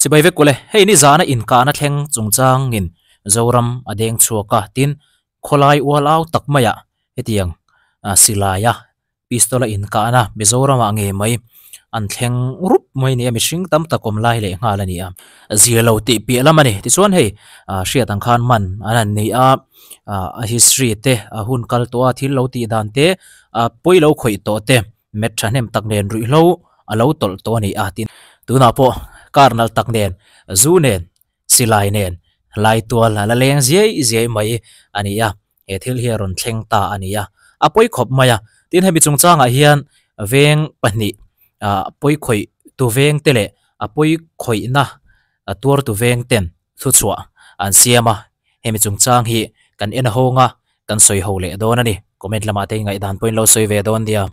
Chibai vek ule, hei ni zana inkahna thleng chungchangin Zoram a deng chhuak a, tin khawlai ual au tak maiah hetiang silaia pistol a inkahna Mizoramah ngei mai an thleng rup mai nia mihring tam tak awm lai leh nghal a ni a, zir lo tih piah lam a ni. Tichuan hei hriat ang khan man an han nei a, a history te a hun kal tawh a thil lo tih dan te a pawi lo khawih tawh te Met thahnem tak nen ruihhlo a lo tawlh tawh a ni a tin tunah pawh car nalh tak nen zu nen silai nen lai tual a la leng ziai ziai mai a ni a he thil hi a rawn thleng ta a ni a a pawi khawp mai a tin hemi chungchangah hian veng pahnih ah pawi khawih tu veng te leh a pawi khawihna a tuar tu veng ten thuchhuah an siam a hemi chungchang hi kan en hawng a kan sawi ho leh dawn a ni. Comment lamah te ngaihdan pawhin lo sawi ve dawn nia.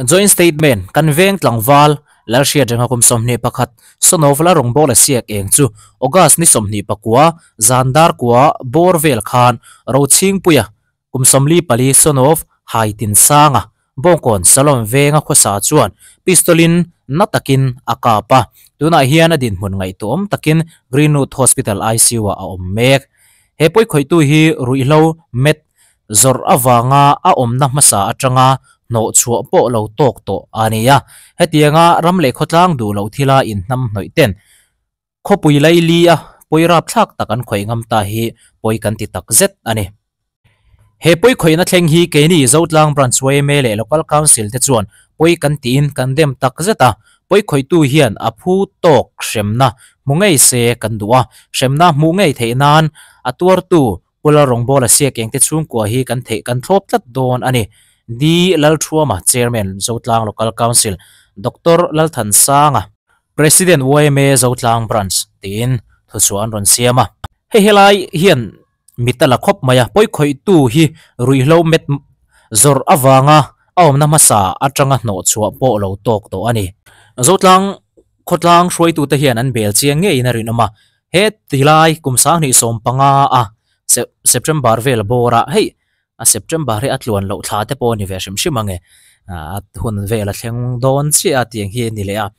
Joint Statement, Kan veng tlangval, Lalhriat renga kum 21, Sonov la rawngbawla siak eng chu August ni 29, zan dar kua bawr vel khan Rochhingpuia kum 44 Sonov hai tin sanga Bawngkawn Salom venga khawsa chuan pistol-in na takin a kap a, tunah hian a dinhmun ngaihtuahawm takin Greenwood Hospital ICU-ah a awm mek. He pawikhawihtu hi ruihhlo, meth, zawrh avanga a awmna hmasa atanga hnawh chhuah pawh lo tawk tawh a ni a. Hetianga ram leh khawtlang duh loh thila inhnamhnawih ten khawpui laili a pawi rapthlak tak an khawih ngam ta hi pawi kan ti tak zet a ni. He pawi khawihna thleng hi keini Zotlang Branch yma leh Local Council te chuan pawi kan tiin kan dem tak zet a, pawi khawihtu hian a phu tawk hremna hmu ngei se kan duh a, hremna hmuh ngei theih nan a tuartu Pu Lalrawngbawla Siakeng te chhungkua hi kan theih kan thlawp tlat dawn a ni. D. Lalthuama, Chairman, Zotlang Local Council, Doctor Lalthansanga, President yma Zotlang Branch tiin thuchhuah an rawn siam a. Hei helai hian mit a la khawp mai a, pawikhawihtu hi ruihhlo met zawrh avanga a awmna hmasa atanga hnawh chhuah pawh lo tawk tawh a ni. Zotlang khawtlang hruaitute hian an bel chiang ngeiin a rinawm a, he tilai kum 2015 a September vel bawrah hei a September hi a tluan loh thla te pawh a ni ve hrim hrim ang e, a hun vel a thleng dawn chiah a tiang hi a ni leh a.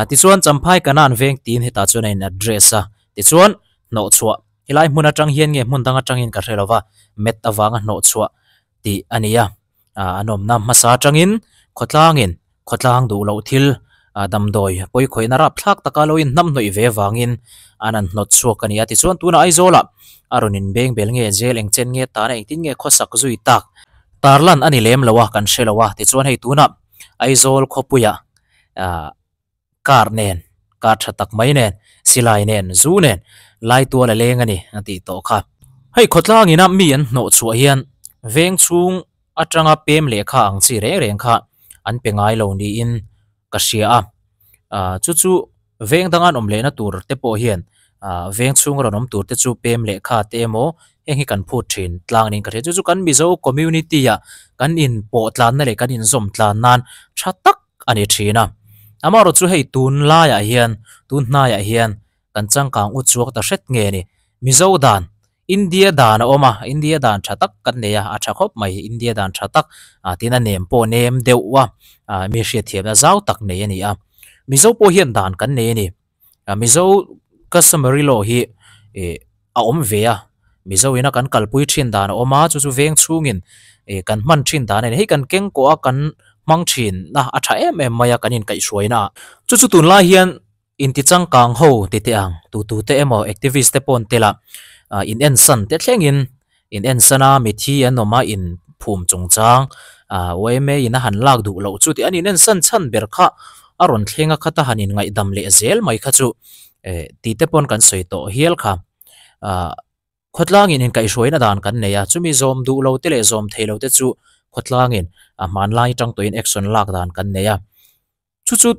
Tichuan Champhai Kanan veng tiin hetah chuan a in address a, tichuan hnawh chhuah Helai hmun atang hian nge hmun dang atangin ka hre lova, met avanga hnawh chhuah tih a ni a. An awmna hmasa atangin khawtlangin khawtlang duh loh thil damdawi pawikhawihna rapthlak taka lo inhnamhnawih ve vangin an han hnawt chhuak a ni a. Tichuan tunah Aizawlah a rawn inbeng bel nge jail eng chen nge tana engtin nge khawsak zui tak tarlan a ni lem lo a, kan hre lo a. Tichuan hei tunah Aizawl khawpuiah Car nen, car tha tak mai nen, silai nen, zu nen, lai tual a leng a ni a tih tawh kha. Hei khawtlang ina mi an hnawh chhuah hian veng chhung atanga pem lehkha ang chi reng reng kha an pe ngai lo niin ka hria a. Ahh chu chu veng danga an awm lehna tur te pawh hian ahh veng chhung rawn awm tur te chu pem lehkha te emaw heng hi kan phut thin tlang niin ka hria. Chu chu kan Mizo community ah kan inpawh tlanna leh kan inzawm tlan nan tha tak a ni thin a. Amaherawh chu hei tun laiah hian tun hnaiah hian kan changkang u chuak ta hret nge ni. Mizo dan, India dan a awm a, India dan tha tak kan nei a, a tha khawp mai India dan tha tak tin a nem pawh nem deuh a, mi hriatthiamna zau tak nei a ni a. Mizo pawh hian dan kan nei a ni. Mizo customary law hi ih a awm ve a, Mizo ina kan kalpui thin dan a awm a, chu chu veng chhungin ih kan hman thin dan a ni. Hei kan keng kawh a kan hmang thin a, a tha em em mai a kan inkaihhruaina ah. Chu chu tunlai hian inti changkang ho ti teh ang, tu tu te emaw activist te pawh an tel a, in ensan te thlengin in ensan a, mithi an awm a, in phum chungchang ah yma in a han lak duh loh chu tih an in ensan chhan ber kha a rawn thleng a khat a han in ngaihdam leh zel mai kha chu eh tih te pawn kan sawi tawh hial kha ah khawtlang in inkaihhruaina dan kan nei a chumi zawm duh lo te leh zawm thei lo te chu khawtlang in a hmanlai tang tawhin action lak dan kan nei a. Chu chu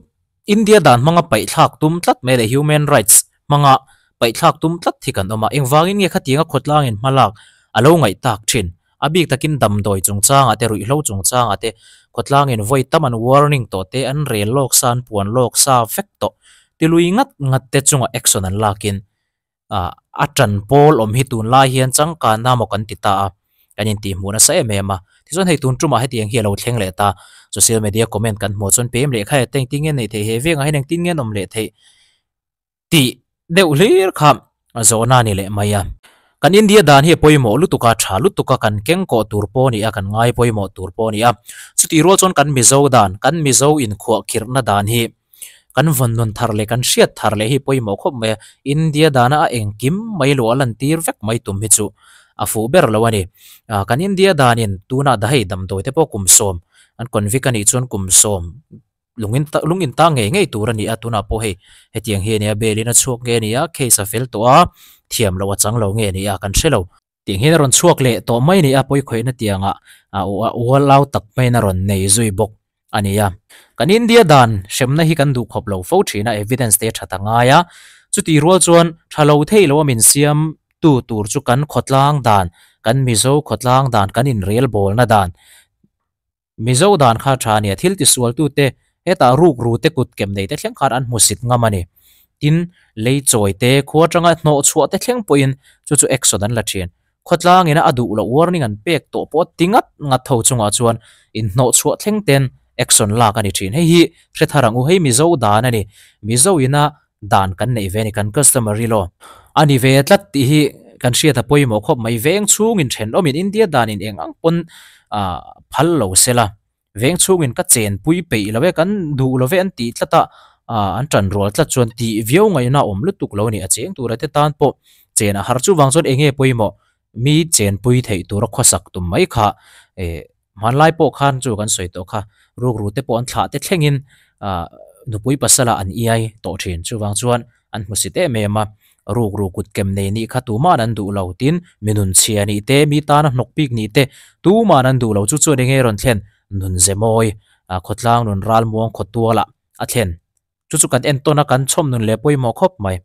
India dan hmanga paihthlak tum tlat mai leh human rights hmanga paihthlak tum tlat hi kan awm a. Engvangin nge khatianga khawtlangin hmalak a lo ngaih tak thin? A bik takin damdawi chungchangah te, ruihhlo chungchangah te khawtlangin vawi tam an warning tawh te, an rel lawk sa, an puan lawk sa vek tawh. Tilui ngat ngat te chunga action an lakin ah a tan pawl awm hi tunlai hian changkanna maw kan ti ta a, kan intih hmuh nasa em em a. Tichuan hei tun tumah hetiang hi a lo thleng leh ta, social media comment kan hmuh chuan pem leh kha e te engtin nge neih theih he vengah hian engtin nge an awm leh theih tih Deuh hlir kha zawhna a ni leh mai a. Kan India dan hi a pawimawh lutuk a, tha lutuk a, kan keng kawh tur pawh a ni a, kan ngai pawimawh tur pawh a ni a. Chutih rual chuan kan Mizo dan, kan Mizo inkhua khirhna dan hi kan vawn nun thar leh kan hriat thar leh hi pawimawh khawp mai a. India dana a engkim mai luah lan tir vek mai tum hi chu a fuh ber lo a ni. Kan India danin tunah dahei damdawi te pawh kum sawm an convict a nih chuan kum sawm Lungin lung in ta ngei ngei tur a ni a, tunah pawh hei hetiang hi a nia, bail in a chhuak nge a ni a, case a fel tawh a, thiam loh a chang lo nge a ni a, kan hre lo. Tiang hian a rawn chhuak leh tawh mai a ni a, pawikhawihna tiangah a ual au tak maiin a rawn nei zui bawk a ni a. Kan India dan hremna hi kan duh khawp lo fo thin a, evidence te a that a ngai a, chutih rual chuan tha lo thei lo a min siam tu tur chu kan khawtlang dan, kan Mizo khawtlang dan, kan inrelbawlna dan, Mizo dan kha tha nia thil tisualtute hetah ruk ru te kut kem nei te thleng khan an hmusit ngam a ni. Tin, lei chawi te, khua atanga hnawh chhuah te thleng pawhin chu chu action an la thin. Khawtlang ina a duh loh warning an pek tawh pawh ti ngat ngat tho chungah chuan inhnawh chhuah thleng ten action lak a ni thin. Hei hi hre thar ang u, hei Mizo dan a ni. Mizo ina dan kan neih ve a ni, kan customary law a ni ve tlat tih hi kan hriat a pawimawh khawp mai. Veng chhungin thenawmin India danin eng ang pawn ah phal lo se la, veng chhungin ka chenpui peih lo e, kan duh lo ve an tih tlat a, ah an tan rual tlat chuan tih viau ngaihna a awm lutuk lo a ni. A cheng tura te tan pawh chen a har chuvang chuan eng nge pawimawh mi chenpui theih tura khawsak tum mai kha eh Hmanlai pawh khan chu kan sawi tawh kha, rukru te pawh an thlah te thlengin ah nupui pasala an iai tawh thin. Chuvang chuan an hmusit em em a, rukru kut kem nei nih kha tuman an duh lo tin mi nun chhia nih te, mi tana hnawk bik nih te tuman an duh lo. Chu chuan enge rawn thlen nunze mawi ah khawtlang nun ralmuang khawtualah a thlen. Chu chu kan entawn a, kan chhawm nun leh pawimawh khawp mai.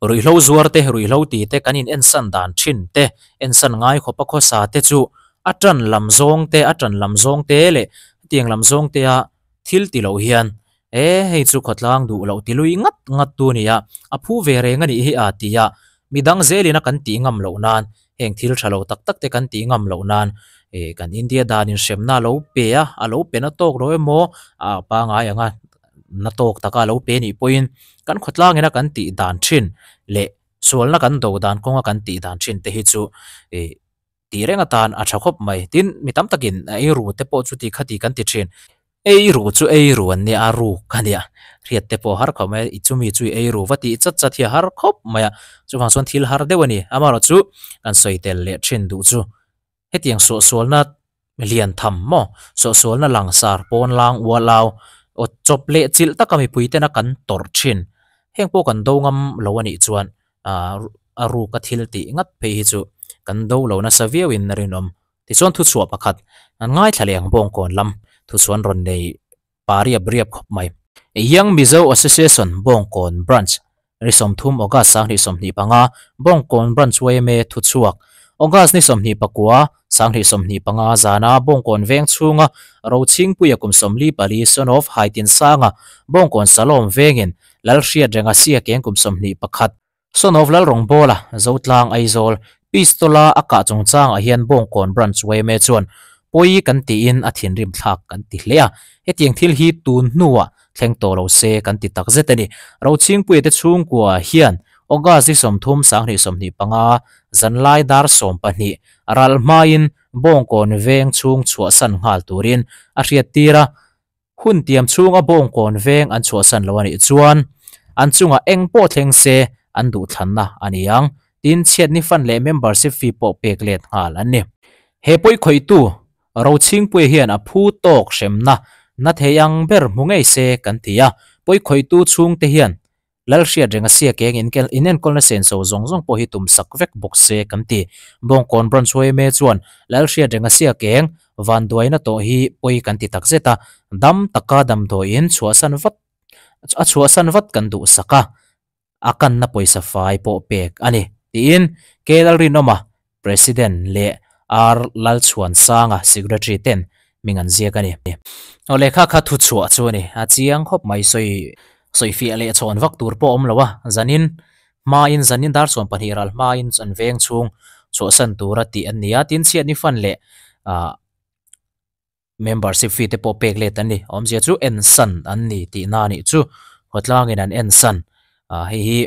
Ruihhlo zuar te, ruihhlo ti te, kan in ensan dan thin te, ensan ngai khawp a khawsa te chu a tan lam zawng te, a tan lam zawng te leh hetiang lam zawng te a thil ti loh hian e hei chu khawtlang duh loh ti lui ngat ngat tu a ni a, a phu ve reng a nih hi a ti a, midang zelin a kan tih ngam loh nan heng thil tha lo tak tak te kan tih ngam loh nan eh kan India dan in hremna a lo pe a, a lo pe na tawk lo emaw a pangai ang a. Na tawk taka lo pe nih pawhin kan khawtlang ina kan tih dan thin leh sualna kan do dan kawnga kan tih dan thin te hi chu ih tih reng atan a tha khawp mai. Tin, mi tam takin ei ru te pawh chu ti kha ti kan ti thin. Ei ru chu ei ru an nia, a ruk a nia. Hriat te pawh a har khawp mai a, i chumi chu i ei ru va tih chat chat hi a har khawp mai a. Chuvang chuan thil har deuh a ni. Amaherawhchu kan sawi tel leh thin duh chu Hetiang suahsualna lian tham maw? Suahsualna langsar, pawnlang, ualau, aw chawp leh chilh taka mipui tena kan tawrh thin. Heng pawh kan do ngam lo a nih chuan a ruka thil tih ngat phei hi chu kan do lo nasa viauin a rinawm. Tichuan thuchhuah pakhat an ngaithla leh ang Bawngkawn lam thuchhuan rawn nei pa riap riap khawp mai. Young Mizo Association Bawngkawn Branch ni 30 August 2025 Bawngkawn Branch yma thuchhuak August ni 24 2025 zana Bawngkawn veng chhunga Rochhingpuia kum 44 son of Haitinsanga Bawngkawn Salom vengin Lalhriatrenga Siakeng kum 21 Son of Lalrawngbawla, Zotlang, Aizawl, Pistol-a a kah chungchangah hian Bawngkawn Branch yma chuan pawi kan tiin a thinrim thlak kan ti hle a, hetiang thil hi tun hnuah thleng tawh lo se kan ti tak zet a ni. Rochhingpuia te chhungkua hian August ni 30 2025 zanlai dar 12 ral hmain Bawngkawn veng chhung chhuahsan nghal turin a hriattir a, Hun tiam chhunga bawngkawn veng an chhuahsan lo a nih chuan an chungah eng pawh thleng se an duhthlanna a ni ang. Tin, chhiatni fund leh membership fee pawh pek let nghal an ni. He pawikhawihtu Rochhingpuia hian a phu tawk hremna na thei ang ber hmu ngei se kan ti a, pawikhawihtu chhungte hian Lalhriat renga sia keng inenkawlna senso zawng zawng pawh hi tum sak vek bawk se kan ti. Bawngkawn Branch yma chuan Lalhriat renga sia keng vanduaina tawh hi pawi kan ti takzet a, dam taka damdawiin chhuahsan vat a chhuahsan vat kan duhsak a, a kanna pawisa fai pawh pek a ni, tiin K Lalrinawma President leh R Lalchhuansanga Secretary ten hming an ziak a ni. Aw lehkha kha thu chhuah chu a ni. A chiang khawp mai sawi sawi fiah leh chhawn vak tur pawh a awm lo a, zanin hmain zanin dar 12 ral hmain an veng chhung chhuahsan tura tih an ni a, tin chhiatni fan leh ah Membership fee te pawh pek let an ni. Awmzia chu ensan an ni tihna a nih chu. Khawtlangin an ensan. Ah hei hi.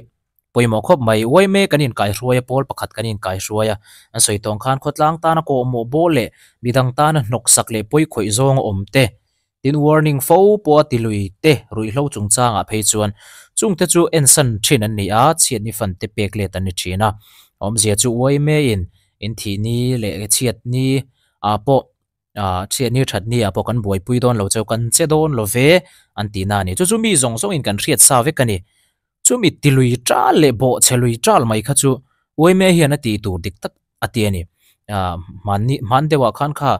pawimawh khawp mai. Uaime kan inkaihruai a, pawl pakhat kan inkaihruai a, an sawi tawng khan khawtlang tana kawhmawh bawl leh midang tana hnawksak leh pawikhawih zawng a awm te, tin warning fo pawha ti lui te ruihhlo chungchangah phei chuan chungte chu ensan thin an ni a, chhiatni fan te pek let an ni thin a. Awmzia chu uaime in inthih ni leh chhiatni ah pawh Ah, thianni thatni ah pawh kan buaipui dawn lo cheu, kan che dawn lo ve an tih na a ni. Chu chu mi zawng zawngin kan hriat sa vek a ni. Chumi ti lui tal leh bawhchhe lui tal mai kha chu Uaime hian a tih tur dik tak a ti a ni. Ah, hmanni, hman deuhah khan kha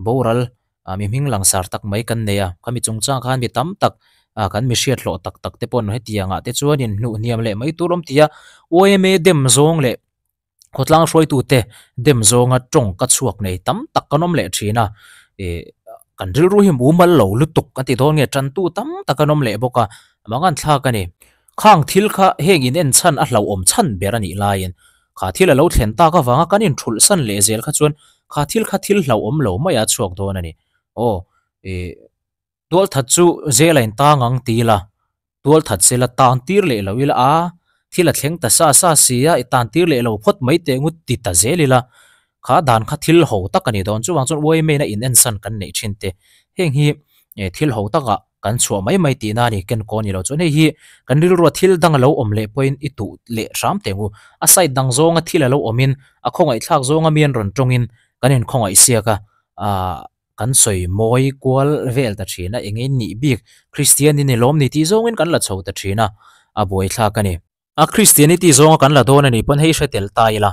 boral ah mi hming langsar tak mai kan nei a, khami chungchang khan mi tam tak ah kan mi hriat hlawh tak tak te paw'n hetiangah te chuan inhnuh hniam leh mai tur awm ti a, Uaime dem zawng leh Khawtlang hruaitute dem zawnga tawng ka chhuak nei tam tak kan awm leh thin a, ih kan rilru hi mumal lo lutuk a ti dawn nge tantu tam tak an awm leh bawk a, mangan thlak a ni. Khang thil kha heng in en chhan a hlauhawm chhan ber a nih laiin kha thil a lo thlen tak avanga kan inthulh san leh zel kha chuan kha thil kha thil hlauhawm lo mai a chhuak dawn a ni. Aw ih. Tualthat chu zel a intang ang ti ila, tualthat sela tan tir leh lo ila a, thil a thleng ta sa sa si a, i tan tir leh lo phawt mai teh ngut ti ta zel ila, kha dan kha thil ho tak a ni dawn. Chuvang chuan uaimena in ensan kan neih thin te, heng hi thil ho takah kan chhuah mai mai tihna a ni, ken kaw a ni lo. Chuan hei hi kan rilrua thil dang a lo awm leh pawhin i tuh leh hram teh ngu. A side dang zawnga thil a lo awmin, a khawngaihthlak zawnga mi an rawn tawngin kan inkhawngaih siak a, aah. Kan sawi mawi kual vel ta thin a, eng in nih bik Kristian in ni lawm ni tih zawngin kan la chho ta thin a, a buaithlak a ni. A Kristianity zawnga kan la dawn a nih pawn hei hre tel ta ila,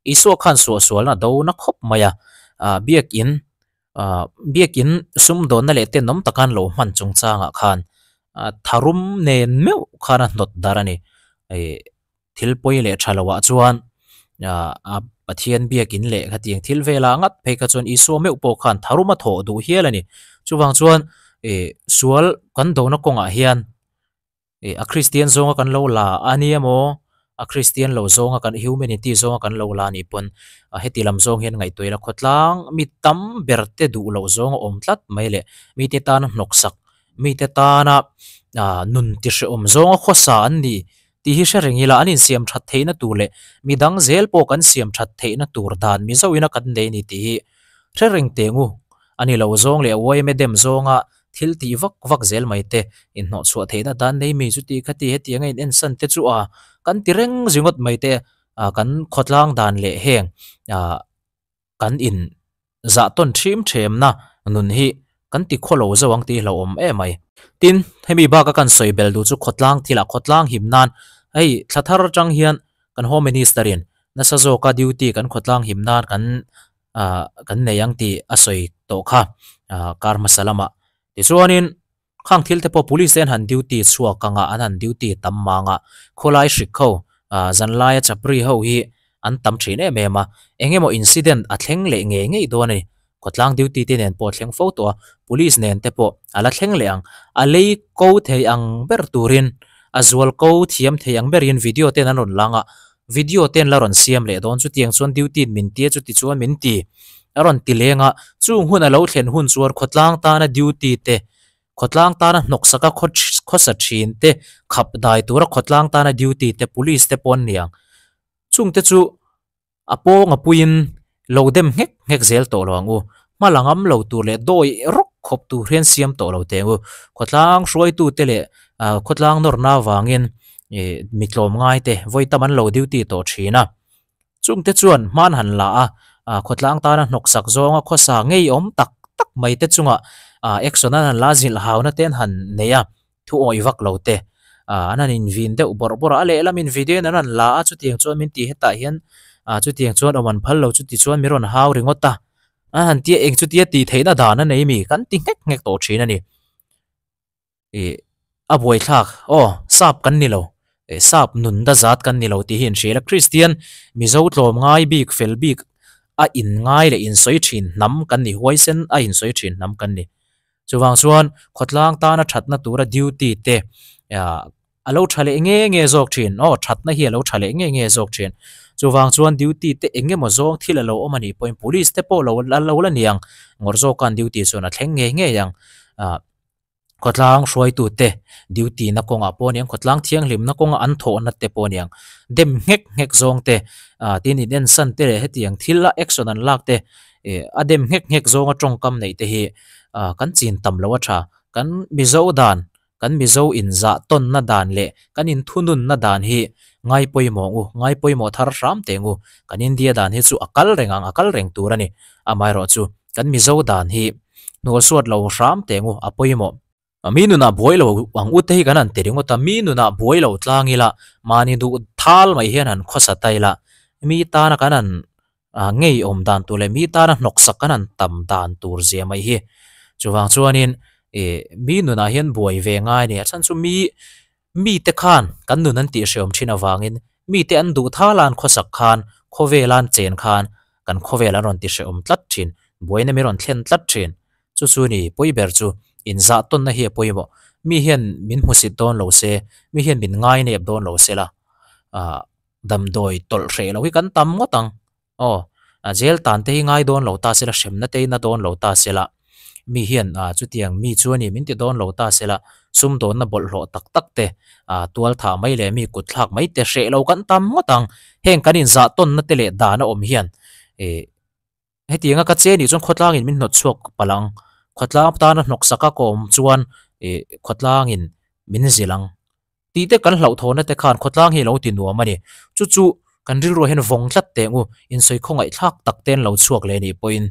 Isua khan suahsualna do na khawp mai a, biakin biakin sumdawnna leh tenawm taka an lo hman chungchangah khan tharum nen meuh khan a hnawt dar a ni. Thil pawi leh tha loah chuan a Pathian biakin leh khatiang thil velah ngat phei kha chuan Isua meuh pawh khan tharum a thawh duh hial a ni. Chuvang chuan ih sual kan dona kawngah hian ih a Kristian zawnga kan lo la a ni emaw a Kristian lo zawnga kan humanity zawnga kan lo la a nih pawn heti lam zawng hian ngaihtuah ila khawtlang mi tam ber te duh loh zawng a awm tlat mai leh mite tana hnawksak mite tana nun tihrehawm zawnga khawsa an ni Tih hi hre reng ila an insiam that theihna tur leh midang zel pawh kan siam that theihna tur dan Mizoina kan nei a ni tih hi hre reng teh ngu. A ni lo zawng leh yma dem zawnga thil tih vak vak zel mai te, inhnawh chhuah theihna dan nei mi chuti khati hetianga in ensan te chu a kan ti reng zingawt mai te kan khawtlang dan leh heng Kan in zah tawn thim themna nun hi kan ti khaw lo zo ang tih hlauhawm em mai. Tin, hemi baka kan sawi bel duh chu khawtlang thilah khawtlang him nan hei thla thar atang hian kan Home Minister in nasa zawka duty kan khawtlang him nan kan ah kan nei ang tih a sawi tawh kha ah kar hmasa lamah. Tichuanin Khang thil te pawh police te an han duty chhuak ang a, an han duty tam mang a, khawlai hrik ho, zanlaia chapri ho hi an tam thin em em a, eng emaw incident a thleng leh ngei ngei dawn a ni. Khawtlang duty te nen pawh a thleng fo tawh a, police nen te pawh a la thleng leh ang. A lei ko thei ang ber turin, a zual ko thiam thei ang berin video ten an rawn lang a, video ten la rawn siam leh dawn, chutiang chuan duty in min tia chuti chuan min ti a rawn ti leng a, chung hun a lo thlen hun chuan khawtlang tana duty te, khawtlang tana hnawksaka khawsa thin te, khap dai tura khawtlang tana duty te, police te pawh an ni ang, chungte chu A pawng a puiin lo dem nghek nghek zel tawh lo ang u. Hma la ngam lo tur leh dawi rawk khawp tur hian siam tawh lo teh ang u. Khawtlang hruaitute leh khawtlang nawrna avangin mi tlawm ngai te vawi tam an lo duty tawh thin a. Chungte chuan hman han la a, khawtlang tana hnawksak zawnga khawsa ngeiawm tak tak mai te chungah action an han la zilh hauna te an han nei a. Thu awih vak lo te ah an han invin deuh bawrh bawrh a, a lehlamin video in an rawn la a, chutiang chuan min ti hetah hian ah chutiang chuan awm an phal lo chuti chuan min rawn hau ringawt a, an han tia eng chutia tih theihna dan a nei mi kan ti nghek nghek tawh thin a ni. Ih a buaithlak aw sap kan ni lo eh sap nun da zat kan ni lo tih hi inhria ila Kristian Mizo tlawm ngai bik fel bik a in ngai leh insawi thin hnam kan ni huaisen a insawi thin hnam kan ni. Chuvang chuan khawtlang tana thatna tura duty te a lo tha leh nge nge zawk thin. Aw thatna hi a lo tha leh nge nge zawk thin. Chuvang chuan duty te eng emaw zawng thil a lo awm a nih pawhin police te pawh lo la lo la ni ang. Ngawr zawk khan duty chuan a thleng ngei ngei ang. Khawtlang hruaitute duty na kawngah pawh aniang khawtlang thianghlimna kawnga an thawhna te pawh aniang dem nghek nghek zawng te ah tin in ensan te leh hetiang thil a action an lak te ih a dem nghek nghek zawnga tawngkam neih te hi ah kan chin tam loh a tha kan mizo dan kan mizo inzah tawnna dan leh kan inthununna dan hi ngai pawimawh ngu ngai pawimawh thar hram teh ngu kan India dan hi chu a kal reng ang a kal reng tur a ni amaherawhchu kan mizo dan hi hnual suat lo hram teh ngu a pawimawh. Mi nunah buai lo ang u te hi kan han ti ringawt a mi nunah buai lo tlang ila mahni duh thal mai hian han khawsa ta ila mi tana kan han ah ngei awm dan tur leh mi tana hnawksak kan han tam dan tur zia mai hi chuvang chuanin ih mi nunah hian buai ve ngai a ni a chhan chu mi mite khan kan nun an tihhrehawm thin avangin mite an duh thal a an khawsak khan khawvel a an chen khan kan khawvel an rawn tihhrehawm tlat thin buaina mi rawn thlen tlat thin chu chu ni pawi ber chu inzah tawnna hi a pawimawh mi hian min hmusit dawn lo se mi hian min ngai nep dawn lo se la ah damdawi tawlh hreh loh hi kan tam ngawt ang aw a jail tan te hi ngai dawn lo ta se la hremna te in a dawn lo ta se la mi hian ah chutiang mi chu a ni min ti dawn lo ta se la sumdawnna bawlhhlawh tak tak te ah tual thah mai leh mi kut thlak mai te hreh lo kan tam ngawt ang heng kan inzah tawnna te leh dan a awm hian ih Hetianga ka che nih chuan khawtlangin min hnawt chhuak palh ang. Khawtlang tana hnawk saka ka awm chuan ih khawtlangin min zilh ang. Tih te kan hlauhthawhna te khan khawtlang hi a lo ti nuam a ni. Chu chu kan rilruah hian vawng tlat teh ngu, insawi khawngaihthlak tak te an lo chhuak leh nih pawhin.